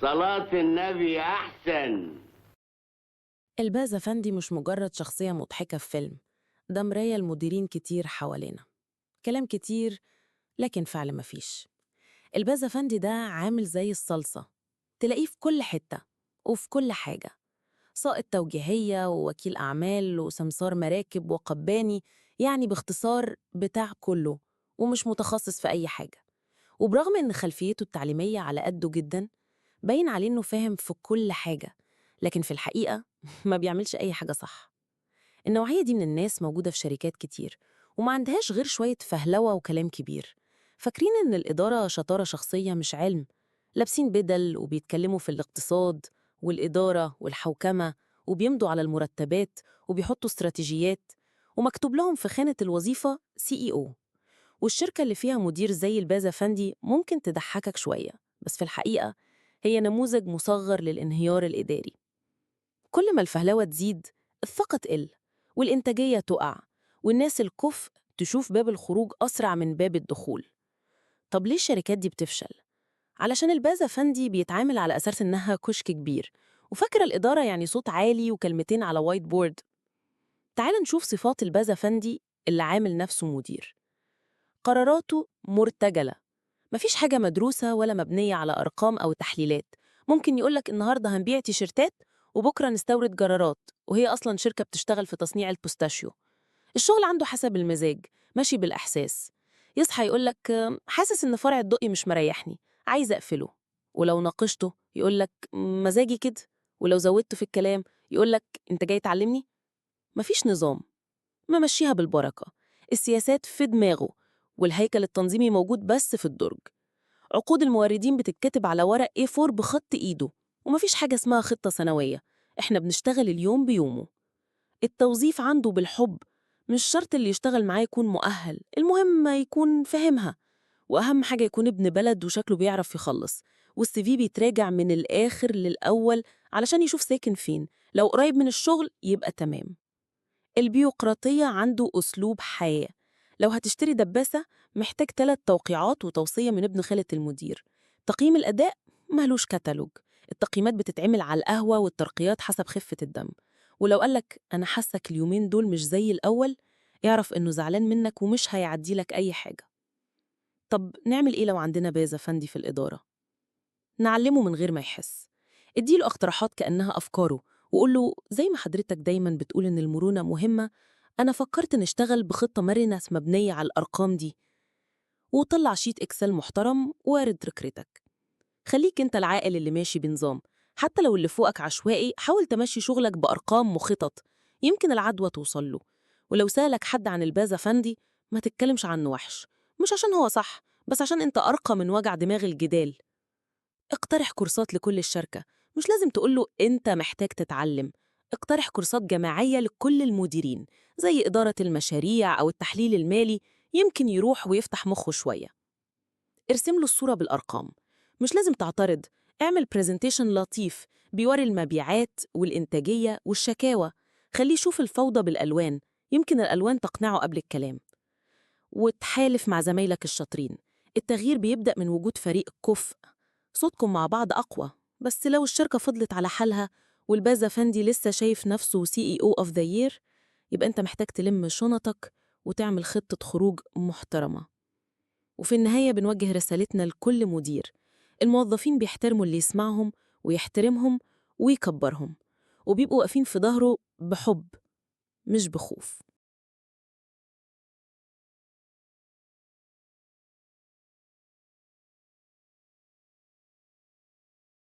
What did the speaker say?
صلاة النبي أحسن. الباز أفندي مش مجرد شخصية مضحكة في فيلم، ده مراية لمديرين كتير حوالينا. كلام كتير لكن فعل مفيش. الباز أفندي ده عامل زي الصلصة، تلاقيه في كل حتة وفي كل حاجة. سائق توجيهية ووكيل أعمال وسمسار مراكب وقباني، يعني باختصار بتاع كله ومش متخصص في أي حاجة. وبرغم إن خلفيته التعليمية على قده جداً، باين عليه إنه فاهم في كل حاجة، لكن في الحقيقة ما بيعملش أي حاجة صح. النوعية دي من الناس موجودة في شركات كتير وما عندهاش غير شوية فهلوة وكلام كبير. فاكرين إن الإدارة شطارة شخصية مش علم، لابسين بدل وبيتكلموا في الاقتصاد والإدارة والحوكمة، وبيمضوا على المرتبات وبيحطوا استراتيجيات، ومكتوب لهم في خانة الوظيفة CEO. والشركة اللي فيها مدير زي الباز أفندي ممكن تضحكك شوية، بس في الحقيقة هي نموذج مصغر للانهيار الإداري. كل ما الفهلوة تزيد، الثقة تقل والإنتاجية تقع، والناس الكفء تشوف باب الخروج أسرع من باب الدخول. طب ليه الشركات دي بتفشل؟ علشان الباز أفندي بيتعامل على أساس إنها كشك كبير، وفاكرة الإدارة يعني صوت عالي وكلمتين على whiteboard. تعال نشوف صفات الباز أفندي اللي عامل نفسه مدير. قراراته مرتجلة، مفيش حاجة مدروسة ولا مبنية على أرقام أو تحليلات. ممكن يقولك النهاردة هنبيع تيشيرتات وبكرة نستورد جرارات، وهي أصلاً شركة بتشتغل في تصنيع البوستاشيو. الشغل عنده حسب المزاج، ماشي بالإحساس. يصحى يقولك حاسس إن فرع الدقي مش مريحني، عايز أقفله. ولو ناقشته يقولك مزاجي كده، ولو زودته في الكلام يقولك أنت جاي تعلمني؟ مفيش نظام، ممشيها بالبركة. السياسات في دماغه، والهيكل التنظيمي موجود بس في الدرج. عقود الموردين بتتكتب على ورق A4 بخط إيده، ومفيش حاجة اسمها خطة سنوية، إحنا بنشتغل اليوم بيومه. التوظيف عنده بالحب، مش شرط اللي يشتغل معاه يكون مؤهل، المهم يكون فاهمها، وأهم حاجة يكون ابن بلد وشكله بيعرف يخلص. وال CV بيتراجع من الآخر للأول علشان يشوف ساكن فين، لو قريب من الشغل يبقى تمام. البيروقراطية عنده أسلوب حياة. لو هتشتري دباسة محتاج 3 توقيعات وتوصية من ابن خالة المدير. تقييم الأداء مالوش كتالوج، التقييمات بتتعمل على القهوة والترقيات حسب خفة الدم. ولو قالك أنا حاسك اليومين دول مش زي الأول، اعرف إنه زعلان منك ومش هيعديلك أي حاجة. طب نعمل إيه لو عندنا باز أفندي في الإدارة؟ نعلمه من غير ما يحس. اديله اقتراحات كأنها أفكاره، وقول له زي ما حضرتك دايماً بتقول إن المرونة مهمة، أنا فكرت نشتغل بخطة مرنة مبنية على الأرقام دي. وطلع sheet Excel محترم وارد فكرتك. خليك أنت العاقل اللي ماشي بنظام، حتى لو اللي فوقك عشوائي حاول تمشي شغلك بأرقام وخطط، يمكن العدوى توصل له. ولو سألك حد عن الباز أفندي ما تتكلمش عنه وحش، مش عشان هو صح، بس عشان أنت أرقى من وجع دماغ الجدال. اقترح كورسات لكل الشركة، مش لازم تقوله أنت محتاج تتعلم، اقترح كورسات جماعية لكل المديرين زي إدارة المشاريع أو التحليل المالي، يمكن يروح ويفتح مخه شوية. ارسم له الصورة بالأرقام، مش لازم تعترض، اعمل presentation لطيف بيوري المبيعات والإنتاجية والشكاوى، خليه يشوف الفوضى بالألوان، يمكن الألوان تقنعه قبل الكلام. وتحالف مع زمايلك الشاطرين، التغيير بيبدأ من وجود فريق كفء، صوتكم مع بعض أقوى. بس لو الشركة فضلت على حالها والباز أفندي لسه شايف نفسه CEO of the year، يبقى أنت محتاج تلم شنطك وتعمل خطة خروج محترمة. وفي النهاية بنوجه رسالتنا لكل مدير، الموظفين بيحترموا اللي يسمعهم ويحترمهم ويكبرهم، وبيبقوا واقفين في ظهره بحب مش بخوف.